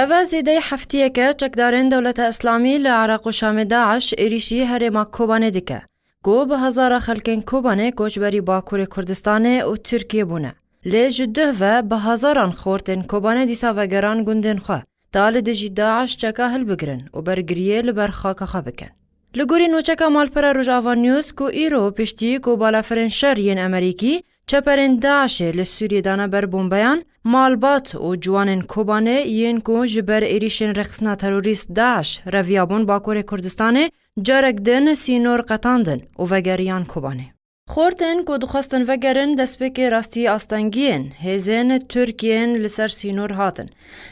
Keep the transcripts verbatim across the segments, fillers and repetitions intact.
Eve zêdeyî heftiyeke çekdarên Dewleta Îslamî li Iraq û Şamê DAIŞ êrîşî herêma Kobanê dike, ku bi hezara xelkên Kobanê koçberî Bakurê Kurdistanê û Tirkiyê bûne. Lê ji duh ve bi hezaran xortên Kobanê dîsa vegeran gundên xwe, ta li dijî DAIŞ çeka hilbigirin û bergiriyê li ber xaka xwe bikin. Li gorî nûçeka malpera Rojava News ku îro piştî ku balafirên şer yên Amerîkî çeperên DAIŞê li Sûriyê dane ber bombeyan, malbat û ciwanên Kobanê yên ku ji ber êrîşên rêxistina terorîst DAIŞ reviyabûn Bakurê Kurdistanê, carek din sînor qetandin û vegeriyan Kobanê. Xortên ku dixwestin vegerin destpêkê rastî astengiyên hêzên Tirk yên li ser sînor hatin.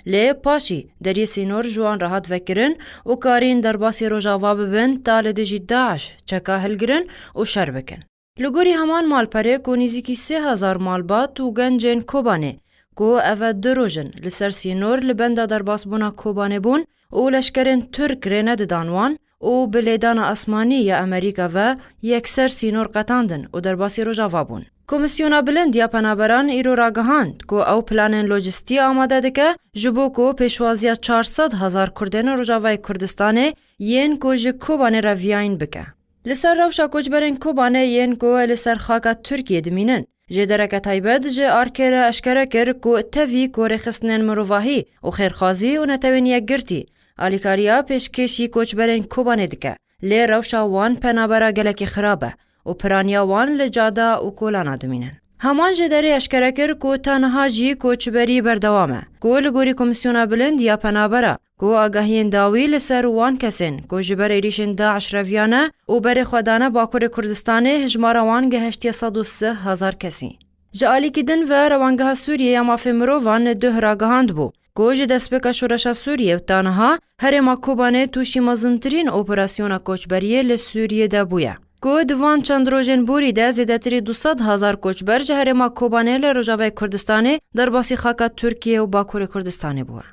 Lê paşî deriyê sînor ji wan re hat vekirin û karîn derbasî Rojava bibin ta li dijî DAIŞ çeka hilgirin û şer bikin. Li gorî heman malperê ku nêzîkî sê hezar malbat û gencên Kobanê ku eve du roj in li ser sînor li benda derbasbûna Kobanê bûn û leşkerên Tirk rê nedidin wan û bi lêdana asmanî ya Amerîka ve yekser sînor qetandin û derbasî Rojava bûn. Komîsyona Bilind ya Penaberan îro ragihand ku ew planên lojistî amade dike ji bo ku pêşwaziya çar sed hezar Kurdên Rojavayê Kurdistanê yên ku ji Kobanê reviyayîn bike. Li ser rewşa koçberên Kobanê yên ku li ser xaka Tirkiyê dimînin, jêdereke taybet ji Arkê re eşkere kir ku tevî ku rêxistinên mirovahî û xêrxwazî û Netewên Yekgirtî alîkariya pêşkêşî koçberên Kobanê dike, lê rewşa wan penabera gelekî xirab e û piraniya wan li cada û kolana dimînin. Heman jêderê eşkere kir ku ta niha jî koçberî berdewam e, ku li gorî Komîsyona Bilind ya Penabera, ku agahiyên dawî li ser wan kesên ku ji ber êrîşên DAIŞ reviyane û berê xwe dane Bakurê Kurdistanê, hijmara wan gehiştiye sed û sih hezar kesî. Ji alîkî din ve Rewangeha Sûriyê ya Mafê Mirovan li duh ragihand bû ku ji destpêka şoreşa Sûriyê û ta niha herêma Kobanê tûşî mezintirîn operasyona koçberiyê li Sûriyê de bûye. Ku di van çend rojên borî de zêdetirî du sed hezar koçber ji herêma Kobanê li Rojavayê Kurdistanê derbasî xaka Tirkiyê û Bakurê Kurdistanê bûye.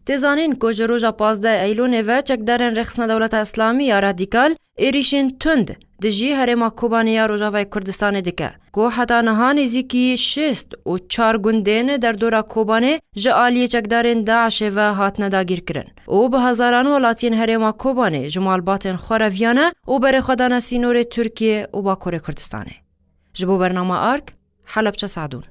Tê zanîn ku ji roja pazdeh Eylûnê ve çekdarên Rêxistina Dewleta Îslamî ya Radîkal êrîşên tund dijî herêma Kobanê ya Rojavayê Kurdistanê dike, ku heta niha nêzîkî şêst û çar gundên derdora Kobanê ji aliyê çekdarên DAIŞê ve hatine dagîrkirin û bi hezaran welatiyên herêma Kobanê ji malbatên xwe reviyane û berê xwe dane sînorê Tirkiyê û Bakurê Kurdistanê. Ji bo bernama Ark, Helebçe Sadûn.